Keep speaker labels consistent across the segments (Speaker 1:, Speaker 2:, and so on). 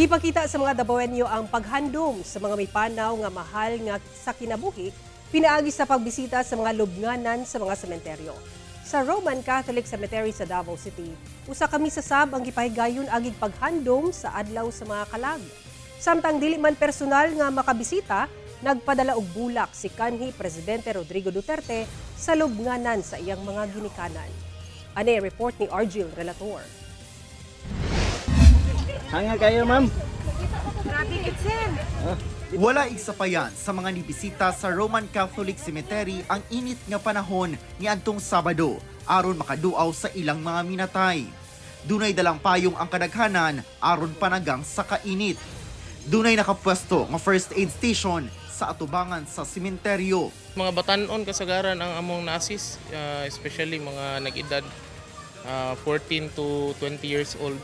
Speaker 1: Gipakita sa mga Dabawenyo ang paghandom sa mga mipanaw nga mahal nga sa kinabuhi pinaagi sa pagbisita sa mga lubnganan sa mga sementeryo. Sa Roman Catholic Cemetery sa Davao City, usa ka misa sab ang gipahigayon agig paghandom sa Adlaw sa mga Kalag. Samtang dili man personal nga makabisita, nagpadala og bulak si kanhi Presidente Rodrigo Duterte sa lubnganan sa iyang mga ginikanan. Ane report ni Argil Relator.
Speaker 2: Hanga kayo, ma'am.
Speaker 3: Wala igsapayan sa mga nibisita sa Roman Catholic Cemetery ang init nga panahon niadtong Sabado aron makaduaw sa ilang mga minatay. Dunay dalang payong ang kadaghanan aron panagang sa kainit. Dunay nakapwesto nga first aid station sa atubangan sa sementeryo.
Speaker 4: Mga batanon kasagaran ang among na-assist, especially mga nag-edad 14 to 20 years old,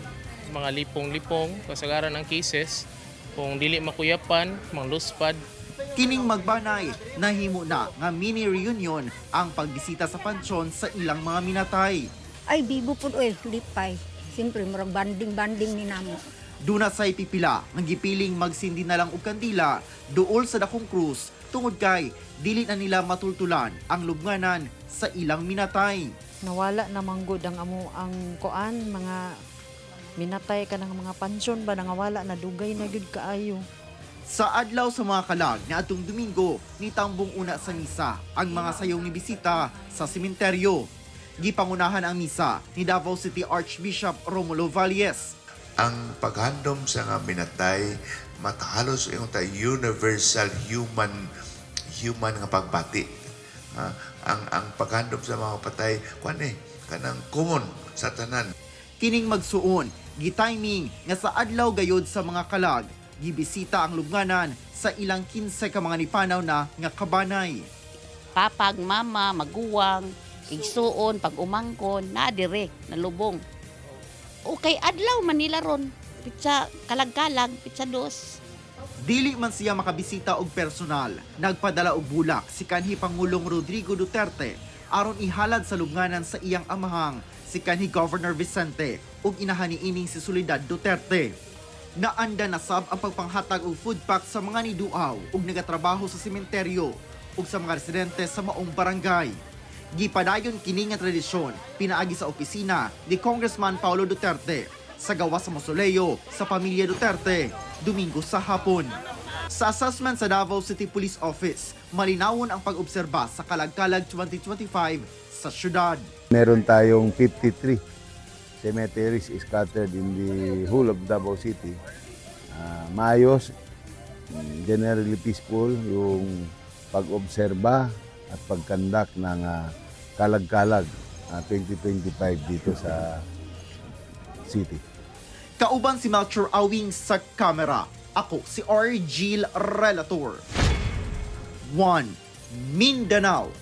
Speaker 4: mga lipong-lipong, kasagaran ang cases. Kung dili makuyapan, mga luspad.
Speaker 3: Kining magbanay, nahimo na nga mini reunion ang pagbisita sa pansyon sa ilang mga minatay.
Speaker 5: Ay, bibo po, eh, lipay. Siyempre, murag banding-banding ni namo.
Speaker 3: Duna say pipila nga gipiling magsindi na lang og kandila duol sa dakong krus tungod kay dili na nila matultulan ang lubnganan sa ilang minatay.
Speaker 6: Nawala na manggod ang amo ang kuan, mga minatay ka ng mga pansyon ba, nangawala na, dugay na gyud kaayo.
Speaker 3: Sa Adlaw sa mga Kalag na atong Domingo, nitambong una sa misa ang mga sayong nibisita sa sementeryo. Gipangunahan ang misa ni Davao City Archbishop Romulo Valles.
Speaker 7: Ang paghandom sa nga minatay matahalos ingon ta universal human human nga pagbati. Ang paghandom sa mga patay kuan eh kanang common sa tanan.
Speaker 3: Kining magsuon, gitiming nga sa Adlaw gayod sa mga Kalag, gibisita ang lubnganan sa ilang 15 ka mga nipanaw na nga kabanay.
Speaker 8: Papag, mama, maguwang, igsuon, pag umangkon, na dire, nalubong. Okay, adlaw Manila ron. Pitsa kalag-kalag, pitsa 2.
Speaker 3: Dili man siya makabisita og personal. Nagpadala og bulak si kanhi Pangulong Rodrigo Duterte aron ihalad sa lubnganan sa iyang amahang si kanhi Governor Vicente ug inahan niining si Soledad Duterte. Naanda na sab ang pagpanghatag og food pack sa mga niduaw ug nagatrabaho sa sementeryo ug sa mga residente sa maong barangay. Gipadayon kini nga tradisyon pinaagi sa opisina ni Congressman Paolo Duterte sa gawas sa mausoleo sa pamilya Duterte Domingo sa hapon. Sa assessment sa Davao City Police Office, malinawon ang pag-obserba sa Kalag-Kalag 2025 sa syudad.
Speaker 9: Meron tayong 53 cemeteries scattered in the whole of Davao City. Maayos, generally peaceful yung pag-obserba at pag-conduct ng Kalag-Kalag 2025 dito sa city.
Speaker 3: Kauban si Melchor Awing sa kamera. Ako si Argil Relator. 1. Mindanao.